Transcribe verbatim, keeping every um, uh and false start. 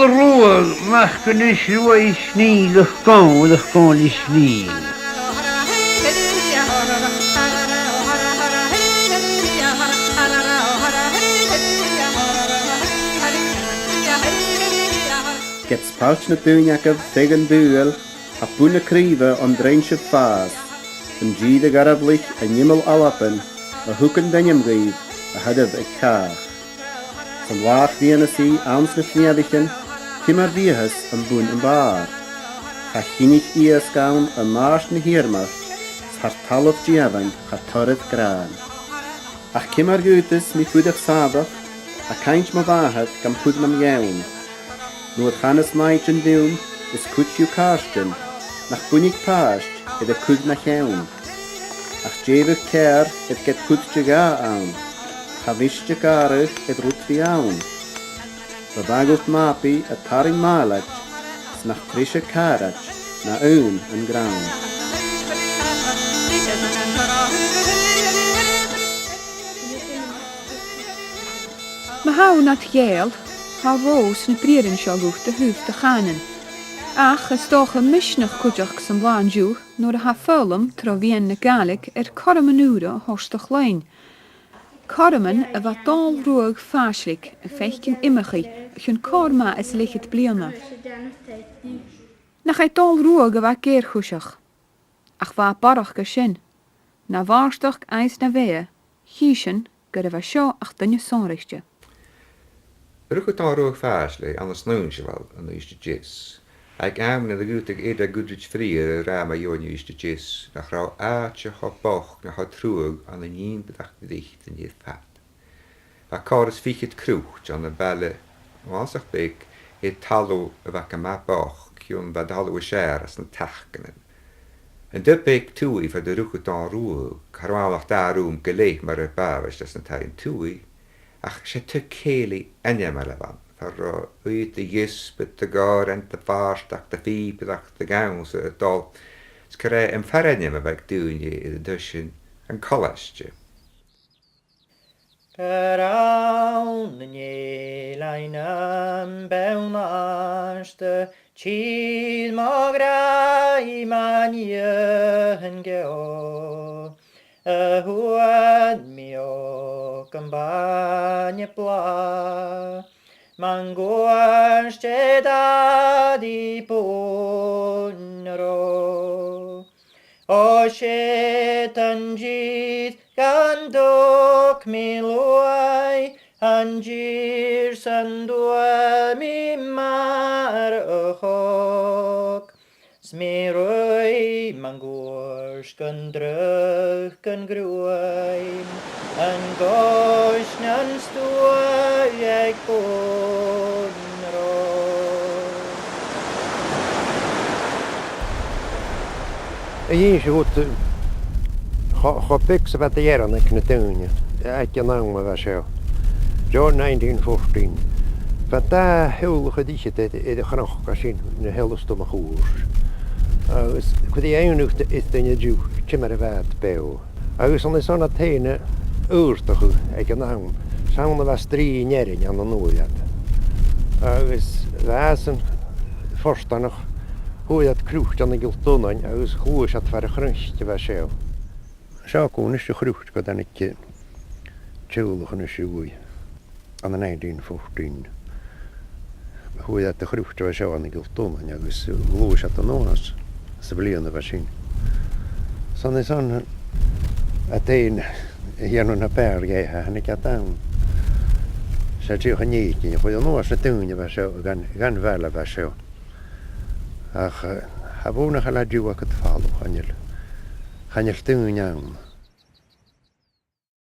Ruadh, mac an Uisge Uaidh Snìth, luchd-gobhainn, luchd-gobhainn Uibhist an Ìle. Ged 's pailt na daoine agaibh feadh an t-saoghail, tha bun na craoibhe on do rinn sibh fàs, an tìr a gharbhlaich an iomall Albainn, a thug an t-ainm dhuibh a th' oirbh aig càch. San làrach-mhìonasaidh anns na fnìomhaichean, ciamar bhiodh am bun am bàrr? Cha chinnich iasg ann an àird na h-iarmailt, 's thar talamh dìomhain cha toireadh gràn. Ach ciamar dh'fhaodas mi fuireach sàmhach, a' cainnt mo mhàthar gam chur nam geann? Nuair chanas nàimhdean rium, is cuid dhiubh càirdean, nach buinidh pàiste air a cur na cheann. Ach dè bhiodh ceàrr air ged cuid de dhà ann, cha mhiste gàrradh air rud bhith ann. Bu mhath dhut màbaidh a' tarraing màileid, 's nach treise càraid na aon an grann. Ma tha thu nad Ghàidheal, tha ròs na briathran seo dhut a thaobh do chànain. Ach is dòcha misneachd cuideachd san là an-diugh nuair a tha foghlam tro mheadhan na Gàidhlig air cothroman ùra a thoirt a chluinntinn. Cothroman a bha Dòmhnall Ruadh Phàislig a' faicinn iomchaidh o chionn còrr math is leth-cheud bliadhna. Nach e Dòmhnall Ruadh a bha geur-choiseach? Ach bha barrachd air sin. Na bhàrdachd agus na bheatha, chì sinn gur e bha seo ach duine sònraichte. Rugadh Dòmhnall Ruadh Phàislig ann an Snoinnseabhal an Uibhist a Deas. Aig àm nuair a dh'fhaodadh Ada Goodrich Freer a ràdh mu dheidhinn Uibhist a Deas, nach robh àite cho bochd no cho truagh ann an iomadach drice den fhìor fad. Bha còrr is fichead croit ann am baile uabhasach beag air talamh a bha gu math bochd, chionn bha an talamh as fheàrr às na tacannan. An taigh beag tuath far an do rugadh Dòmhnall Ruadh, cha robh ann ach dà rùm gu leth mar a b' àbhaist anns na taighean tuath, ach 's e taigh cèilidh ainmeil a bh' ann, far an robh aodann de dheasbad, de dh'òrain, de bhàrdachd, de phìobaireachd, de dhannsa a' dol, 's gur e am far-ainm a bh' aig daoine air an taigh sin, an Colaiste. Gur ann an eilean am Beann Àsta, tìr mo ghràidh, mo nithean geal, a fhuair mi òg am bainne blàth, mun cuairt e Dadaidh Bùrn Ròin. O, 's e an tìr gun tug mi luaidh, an tìr san d' fhuair mi m' athair òg. 'S mi ruith mun cuairt gun droch an gruaim, an cois nan stuagh aig Bùrn Ròin. A dh'innse dhut cho, cho beag 's a bha iad a' dèanamh aig na daoine aig an àm a bha seo. Deò nineteen fourteen. Bha dà theaghlach air fhichead air, air a' chnoc sin, na h-Eileanan a' Chuain. Agus chuir e iongnadh air duine an-diugh ciamar a bha iad beò. Agus an uair sin a' tighinn a dh'ùrachadh aig an àm, 's ann a bha strì an fhearainn ann an uair ud. Agus bha iadsan fortanach, fhuair iad croit ann an Cill Donnain agus ghluais iad far a' chnuic a bha seo. Seo a-nis a' chroit gu dà neach teaghlach a-nis uaidh. Ann an nineteen fourteen. Fhuair iad a' chroit a bha seo ann an Cill Donnain agus ghluais iad a-nuas sa bhliadhna a bha sin. 'S ann, 's ann a' tighinn a dhèanamh na b' fheàrr dheth a thàinig iad ann. 'S e dìreach an fheadhainn a chuir a-nuas na daoine a bha seo dhan, dhan bhaile a bha seo. Ach, eh, cha mhòr nach eil an-diugh agad falbh, chan eil, chan eil daoine ann.